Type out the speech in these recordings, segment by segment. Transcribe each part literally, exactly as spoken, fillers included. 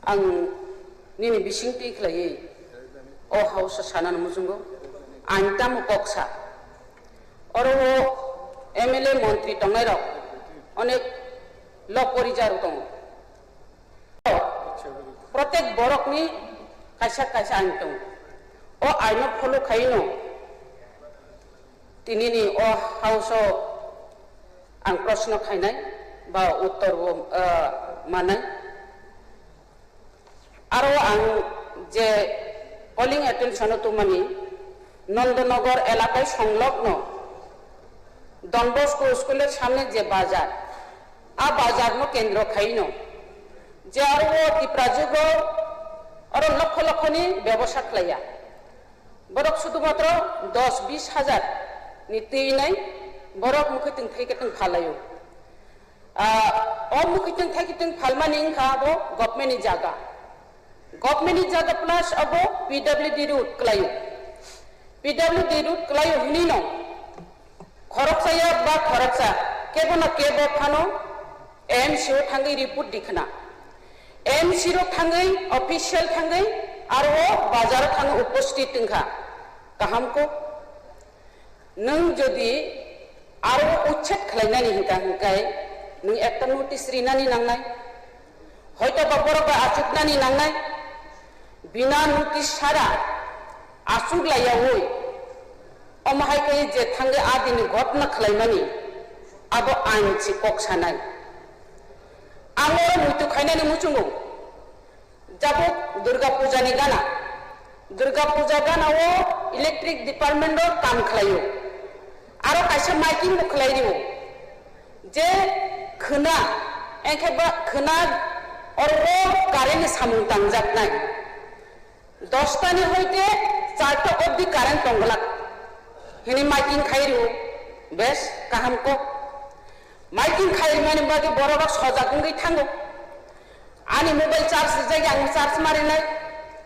Ang nini bising twi khlaiwi o house o sanani muchungo ang tamo kok sa. Oro o M L A montri tongnai rok onek lok porijarok tongo. Protek borokni kaisa kaisa ain tongo. O aino follow khaino tinini o house o ang proshno khainai ba uttor bo, ah, manai. Aro ang je calling attention o tubumani, Nandanagar elakai songlogno Don Bosco school er samne je bazar, a bazar no kendro khaino je aro o Tiprajwk o oro lokho lokho ni bebosa khlaiya. Borok sudu matro dos bis hajar ni twi nai borok mukhwtwng thai kwtwng phalaio. Ah, o mukhwtwng thai kwtwng phalmani wngkha abo government ni jaga. Government ni jaga plus abo P W D road kwlaio. P W D road kwlaio hwnwi no khoroksa ya ba khoroksa kebo no kebo phano M C o thangwi report dikhna. M C ro thangwi official thangwi aro o bazar o thangwi upasthit wngkha. Kaham kok. Nwng jodi aro uchet khlainani hinka hinkai nwng ekta notice rinani nangnai, hoito ba borok bai achuknani nangnai, bina notice sara achuk laiyaui omo hai khe je thangwi a dini ghotna khlaimani abo ain si kok sanai. Ang oro muitu khainani muchungo. Jabuk Durga Puja ni gana. Durga Puja gana o electric department o kam khlaio. Aro kaisa miking bo khlai rio. Je khwna, engkhe ba khwna oro o current ni samung tangjaknai. Dosta ni hoite charta obdi current tongglak. Hini miking khai rio. Bes kaham kok. Miking khai mani bagwi borok rok sojak wngwi thango. Ani mobile charge rijak, ang charge marinai.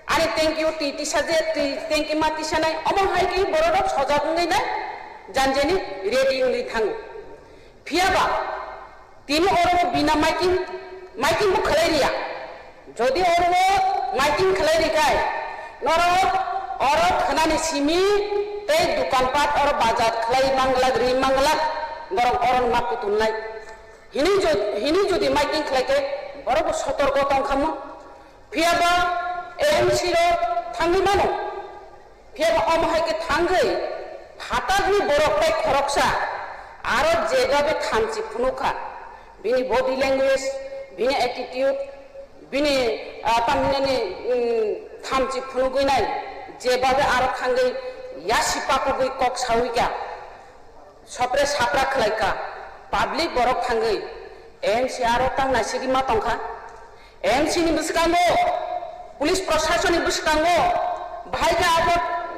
Ani tanki o twi tisa je, twi tanki ma tisanai. Omo hai khe borok rok sojak wngwi nai, janjani ready wngwi thango. Phiya ba, tini oro bina miking, miking bo khlai riya. Jodi oro miking khlai rikai, norok oro khnani simi tei dukan pat oro bazar khlai manglak, ri manglak, borok oro ma kutunai. Hini jo-, hini jodi miking khlai khe borok bo sotorko tong kha mo. Phiya ba M C rok thangwi mano. Phiya ba omo hai khe thangwi phatarni borok tei khoroksa aro jebabe thamchi phunukha. Bini body language, bini attitude, bini, ah, tamhinani, mm, thamchi phunugwi nai jebabe aro thangwi yasi pakugwi kok sawi kha. Sopre sapra khlai kha, public borok thangwi M C aro tang naisigwi ma tong kha. M C ni bwskango, police proshasoni bwskango, bahai khe abo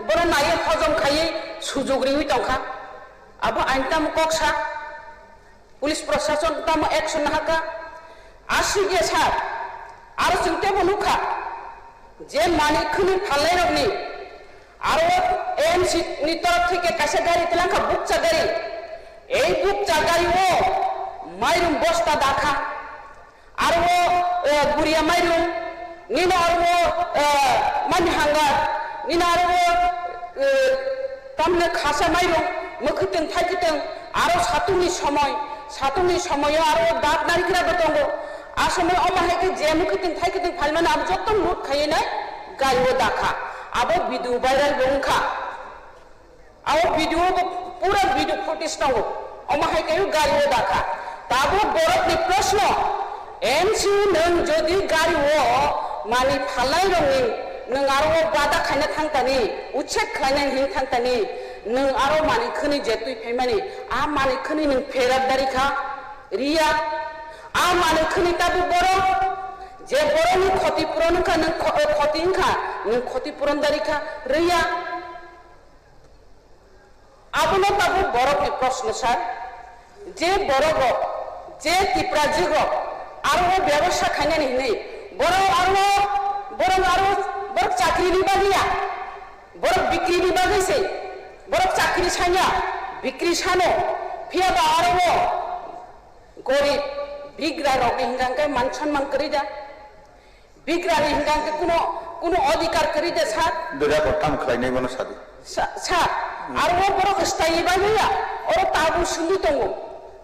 bono naiwi hojom khaiwi sujug riwi tong kha. Abo ain tamo kok sa, police proshason tamo action naha kha. Aswk ya sir, aro chwng teibo nukha. Je mani khwnwi phalnairokni aro M C ni torop theke kaisa gari twlang kha, bukcha gari. Ei bukcha gari o mairum bosta dakha. Aro o, eh, guria mairum, nino aro o, eh, mani hangar, nino aro o, eh, tamne khasa mairum, mwkhwtwng thaikitwng, aro satungni somoi, satungni somoio aro o dat narikra bo tongo. A somoi omo hai khe je mwkhwtwng thaikitwng phalmani abo jotto lut khaiwi nai gari o dakha. Abo video viral bo wngkha. Abo video bo pura video footage tongo. Omo hai khe gari o dakha. Tabuk borok ni proshno, M C nwng jodi gari o mani phalnai rokni nwng aro o bada khaina thang tani, uchet khlaina hin thang tani, nwng aro mani khwni je twi phaimani, a mani khwni nwng pherak dari kha, riya. A mani khwni tabuk borok je borok ni khoti puron wngkha, nwng kho-, khoti wngkha, nwng khoti puron dari kha, riya. Abono tabuk borokni proshno sir, je borok rok, je Tiprajwk rok aro o bebasa khainani hinwi borok aro, borok aro, borok chakrini bagwi ya, borok bikrini bagwi se, borok chakri sanya, bikri sano, phiya ba aro o gorib, Bigra rok ni hingka hingke man sanman kwrwi da. Bigra ni hingka hingke kuno, kuno odhikar kwrwi da sir. Dera ko tam khlai nai bono sadi. Sa-, sir, aro o borok staywi bai ya. Oro tabu sungwi tongo.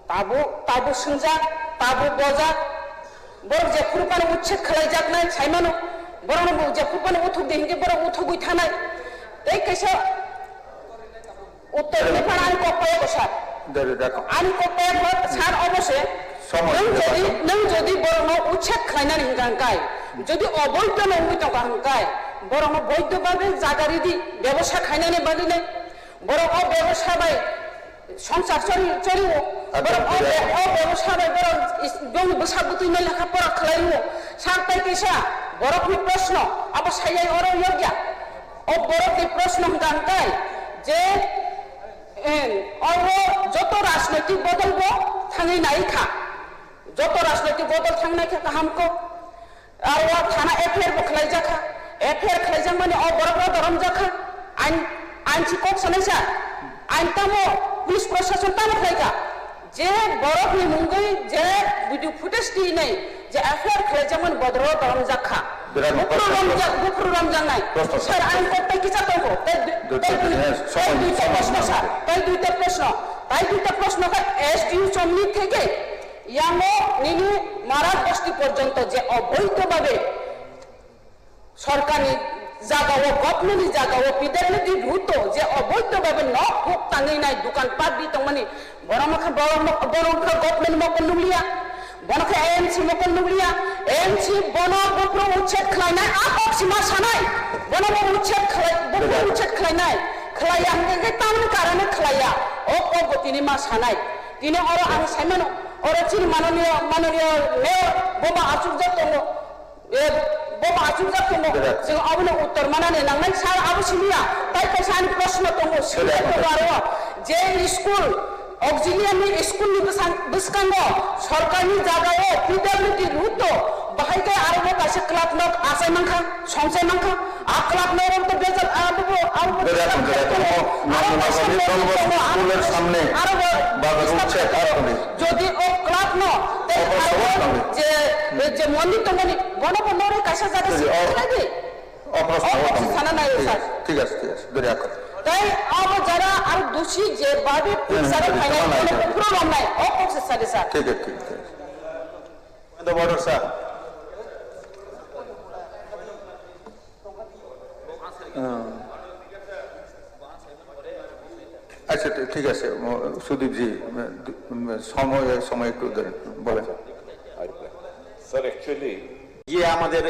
Tabu, tabu sungjak, tabu bojak. Borok je phuru phano uchet khlai jak nai sai mano. Borok no je phuru phano uthuk de hingke borok uthugwi thanai. Tei kaisa Uttor ni phano ani kok payago sir. Dere, dere. Ani kok payago sir, obo se. Nwng jodi, nwng jodi borokno uchet khlainani hingka hingkai, jodi oboido no wngwi tongkha hingkai, borokno boido babe jaga ridi, bebosa khainani bagwi nai. Borok o bebosa bai songsar chori, chori o. Borok o be-, o bebosa bai borok is-, bini bwsa bwtwi no lekha pora khlai o. Sak pai kisa, borokni proshno, abo sayai oro yokya. O borokni proshno hwnkha hwnkhe je, eh, oro joto rajnoitik bodol bo thangwi nai kha, joto rajnoitik bodol thang nai kha kaham kok. Aro thana F I R bo khlai jak kha, F I R khlai jak mani o borok rok dorom jak kha, ain, ain si kok sanai sa, ain tamo police proshashan tamo khlai kha. Je borok ni mungwi je video footage twi nai je F I R khlai jak mani bodol rok dorom jak kha. Birat Buphuru proshno. Romjak, buphuru romjak nai. Proshno. Sir, ang kok tai kisa tongo. Tai du-, Dui-, tai dui-, dui-, tai duita proshno, sir. Tai duita proshno. Tai duita proshno kha S D U Chomni theke yango nini Marat bosti porjonto je oboido babe sorkarni jagao, government ni jagao P W D route o je oboido babe nok huk tangwi nai, dukan pat di tongmani, Bono mokhe, bono mo-, bono mokhe government mokol nukliya. Bono khe A M C mokol nukliya. A M C bono buphuru uchet khlainai a kok sima sanai. Bono bo uchet khlai, buphuru uchet khlainai. Khlaiya hwnkhe khe tamni karane khlaiya. O kok bo tini ma sanai. Tini oro ang saimano, oro chini manoniya, manoniya mayor bo ma achukjak tongo. E, bo ma achukjak tongo. Correct. Chwng abono uttor manani nangnai sir, abo simiya. Tai kaisa ani proshno tongo, simiya Correct. tongo aro. Je school, auxiliary school ni bwsang-, bwskango sorkarni jagao P W D route o bahai khe aro bo kaisa club nok achai mankha, songchai mankha. A club nok rok to bejal, abo bo, abo bo Correct, correct. Abo Nongo kaisa Nagorni Don Bosco tongo, abo school er samne aro bo bagar Islam uche tongo. Jodi o club no, tei Obo aro sabab nangni. je, je mondir tongmani, bono bo noro kaisa jaga Jodi sini o, khlai di. O proshno O o proshno tongdi. sana nai Thik sir. ase, thik ase, thik ase. Dori akho. Tai abo jara aro dusi je babi Hmm, jara thik phainai, ase, bono thik ase. buphuru romnai, o kok se sadi sir. Thik ase, thik ase. Point of order, sir. Hmm. আচ্ছা, ঠি-, ঠিক আছে। ম-, সুদীপজি, উম, দু-, উম, সময়, সময় একটু ধরে বলেন। স্যার, অ্যাকচুয়ালি গিয়ে আমাদের,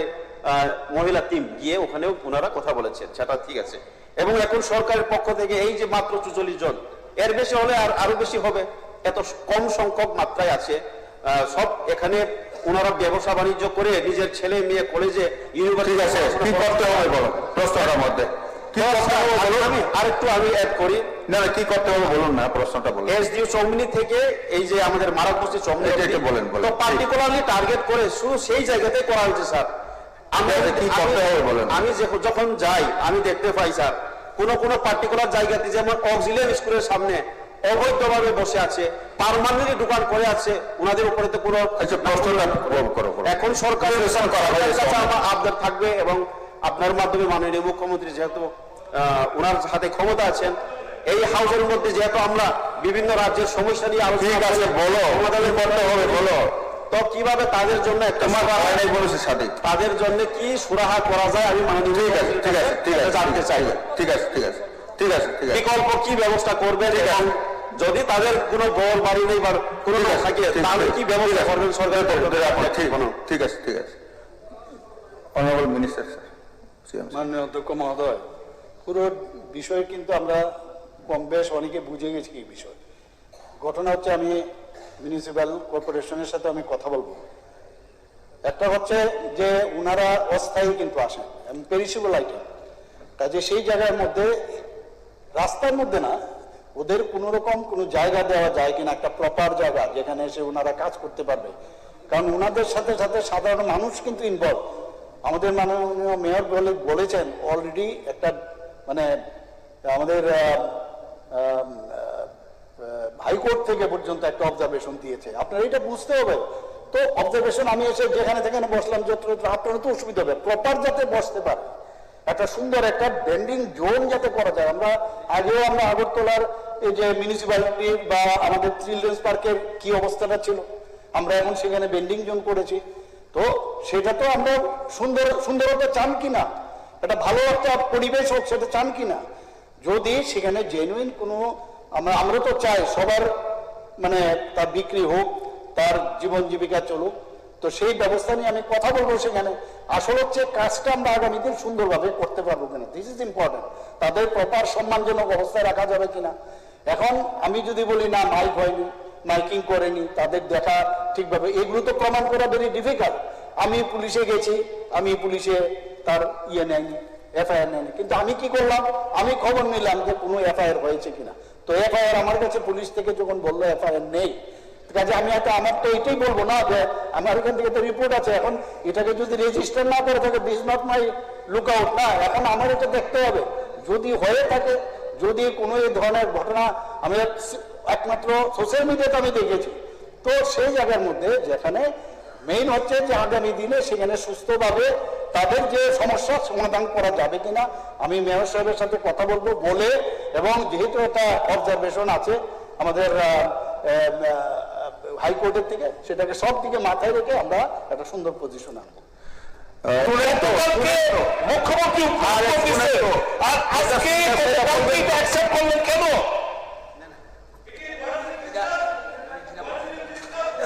আহ, মহিলা টিম গিয়ে ওখানেও ওনারা কথা বলেছেন, সেটা ঠিক আছে। এবং এখন সরকারের পক্ষ থেকে এই যে মাত্র চুচল্লিশ জন, এর বেশি হলে আর আরো বেশি হবে, এত কম সংখ্যক মাত্রায় আছে। আহ, সব এখানে ওনারা ব্যবসা বাণিজ্য করে নিজের ছেলে মেয়ে কলেজে, ইউনিভার্সিটি ঠিক আছে, পড়াশোনা কি করতে হবে বলো, প্রশ্নটার মধ্যে। কি তো করতে হবে বলুন। আমি আরেকটু আমি অ্যাড করি। না, না, কি করতে হবে বলুন না, প্রশ্নটা বলুন। এসডিও চৌমুহনী থেকে এই যে আমাদের মারাক বস্তি চৌমুহনী এটা, এটা অবধি, বলেন, বলেন। তো পার্টিকুলারলি টার্গেট করে শুধু সেই জায়গাতেই করা হয়েছে, স্যার। আমি, এটা কি আমি, করতে হবে বলেন। আমি যে, যখন যাই, আমি দেখতে পাই, স্যার, কোনো কোনো পার্টিকুলার জায়গাতে, যেমন অক্সিলিয়ারি স্কুলের সামনে অবৈধভাবে বসে আছে, পার্মানেন্টলি দোকান করে আছে, ওনাদের উপরে তো কোনো আচ্ছা, প্রশ্নটা করো, করো, করো। এখন সরকারের, বিশ্লেষণ করা হয়েছে। সরকারের কাছে আমার আবদার থাকবে এবং আপনার মাধ্যমে মাননীয় মুখ্যমন্ত্রী যেহেতু, আহ, ওনার হাতে ক্ষমতা আছেন, এই হাউসের মধ্যে যেহেতু আমরা বিভিন্ন রাজ্যের সমস্যা নিয়ে আলোচনা ঠিক আছে, করি, বলো, সমাধানের কি করতে হবে, বলো। তো কিভাবে তাদের জন্য একটা তোমার সুরাহা, ভাই নাই বলেছে সাদিক। তাদের জন্য কি সুরাহা করা যায়, আমি মাননীয় ঠিক আছে, মুখ্যমন্ত্রীর ঠিক কাছে আছে, ঠিক আছে, জানতে চাই। ঠিক আছে, ঠিক আছে, ঠিক আছে, ঠিক আছে। বিকল্প কি ব্যবস্থা করবেন ঠিক আছে। এবং যদি তাদের কোনো ঘর বাড়ি নেই বা কোনো ঠিক না আছে, থাকে, ঠিক, তাহলে ঠিক, কি ব্যবস্থা ঠিক আছে। করবেন সরকারের পক্ষ থেকে? ঠিক আছে, ঠিক আছে। Honourable minister sir, CM sir. মাননীয় অধ্যক্ষ মহোদয়, পুরো বিষয় কিন্তু আমরা কম বেশ অনেকে বুঝে গেছি এই বিষয়। ঘটনা হচ্ছে, আমি মিউনিসিপ্যাল কর্পোরেশনের সাথে আমি কথা বলবো। একটা হচ্ছে যে ওনারা অস্থায়ী কিন্তু আসেন এবং পেরিশেবল আইটেম, কাজে সেই জায়গার মধ্যে, রাস্তার মধ্যে না, ওদের কোনো রকম কোনো জায়গা দেওয়া যায় কিনা, একটা প্রপার জায়গা যেখানে এসে ওনারা কাজ করতে পারবে, কারণ ওনাদের সাথে সাথে সাধারণ মানুষ কিন্তু ইনভলভ। আমাদের মাননীয় মেয়র বলে, বলেছেন অলরেডি একটা, মানে, আমাদের, আহ, আহ, আহ, হাইকোর্ট থেকে পর্যন্ত একটা অবজারভেশন দিয়েছে। আপনারা এটা বুঝতে হবে, তো অবজারভেশন আমি এসে যেখানে সেখানে বসলাম, যত্র তত্র, আপনারও তো অসুবিধা হবে, প্রপার যাতে বসতে পারে, একটা সুন্দর একটা বেন্ডিং জোন যাতে করা যায়। আমরা আগেও আমরা আগরতলার এই যে মিউনিসিপ্যালিটি বা আমাদের চিলড্রেন্স পার্কের কি অবস্থাটা ছিল, আমরা এখন সেখানে বেন্ডিং জোন করেছি। তো সেটা তো আমরা সুন্দর, সুন্দরতা চান কি না, একটা ভালো একটা পরিবেশ হোক, সেটা চান কি না? যদি সেখানে জেনুইন কোনো, আমরা আমরা তো চাই সবার, মানে, তার বিক্রি হোক, তার জীবন জীবিকা চলুক। তো সেই ব্যবস্থা নিয়ে আমি কথা বলবো সেখানে। আসল হচ্ছে কাজটা আমরা আগামী দিন সুন্দরভাবে করতে পারবো কিনা, দিস ইজ ইম্পর্টেন্ট। তাদের প্রপার সম্মানজনক অবস্থায় রাখা যাবে কিনা। এখন আমি যদি বলি না, মাইক হয়নি, মাইকিং করেনি, তাদের দেখা ঠিকভাবে, এগুলো তো প্রমাণ করা ভেরি ডিফিকাল্ট। আমি পুলিশে গেছি, আমি পুলিশে তার ইয়ে নেয়নি, এফআইআর নেয়নি, কিন্তু আমি কি করলাম, আমি খবর নিলাম যে কোনো এফআইআর হয়েছে কিনা। তো এফআইআর আমার কাছে পুলিশ থেকে যখন বললো এফআইআর নেই, কাজে আমি হয়তো, আমার তো এটাই বলবো না যে আমার এখান থেকে তো রিপোর্ট আছে। এখন এটাকে যদি রেজিস্টার না করে থাকে, this not my look out না। এখন আমার এটা দেখতে হবে, যদি হয়ে থাকে, যদি কোনো এই ধরনের ঘটনা, আমি এক-, একমাত্র সোশ্যাল মিডিয়াতে আমি দেখেছি। তো সেই জায়গার মধ্যে যেখানে মেইন হচ্ছে যে আগামী দিনে সেখানে সুস্থভাবে তাদের যে সমস্যার সমাধান করা যাবে কিনা, আমি মেয়র সাহেবের সাথে কথা বলবো, বলে, এবং যেহেতু একটা অবজারভেশন আছে আমাদের, আহ, আহ, হাইকোর্টের থেকে, সেটাকে সব দিকে মাথায় রেখে আমরা একটা সুন্দর পজিশন আনবো। শুনেন তো, গতকালকে শুনেন তো। মুখ্যমন্ত্রী উপস্থিত আরে, শুনেন হয়েছে। তো। আর আজকে আচ্ছা, শুনেন তো। গতকালকে এটা অ্যাকসেপ্ট করলেন কেন?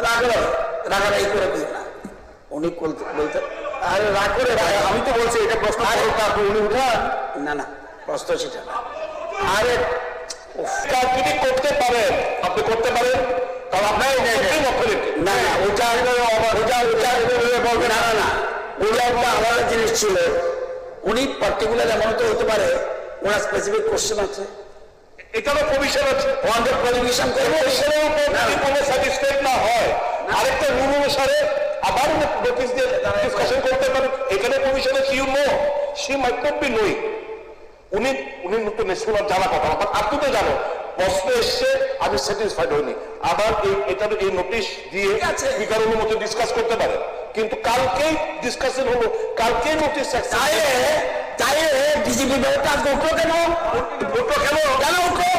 রাগারাগি, রাগারাগি করে দিন না। উনি বলতে, বলতে, আরে রাগ করে, রাগ, আমি তো বলছি এটা প্রশ্ন আরে করুন, তারপর উনি উঠান। না, না, প্রশ্ন সেটা না। আরে, উফ। কাজ যদি করতে পারেন, আপনি করতে পারেন, তাহলে আপনার না, না, না। অবশ্যই মত করেন। না, না, ওটা, ওটা, ওটা, ওটা, না, না, না, ওটা একটা আলাদা জিনিস ছিল। উনি পার্টিকুলার এমন তো হতে পারে, ওনার স্পেসিফিক কোশ্চেন আছে। এটারও প্রভিশন আছে। ওয়ান কোয়ালিফিকেশন করে এবং সেটার উপর না। যদি কোনো স্যাটিসফাইড না হয়, না। আরেকটা রুল অনুসারে আবার নোটিশ দিয়ে ডিসকাশন করতে পারেন। এখানে প্রভিশন আছে, you know, she might not be knowing. উনি, উনি তো নিশ্চয় ওনার জানা কথা, বাট আপনি তো জানো, প্রশ্ন এসছে, আমি স্যাটিসফাইড হইনি। আবার এই, এটার এই নোটিশ দিয়ে ঠিক আছে। স্পিকার অনুমতি ডিসকাস করতে পারেন, কিন্তু কালকেই ডিসকাশন হলো, কালকেই নোটিশ। তাইলে, তাইলে ডিজিপি ব্যাপারটা আজকে উঠলো কেন? উঠলো কেন? কেন উঠলো?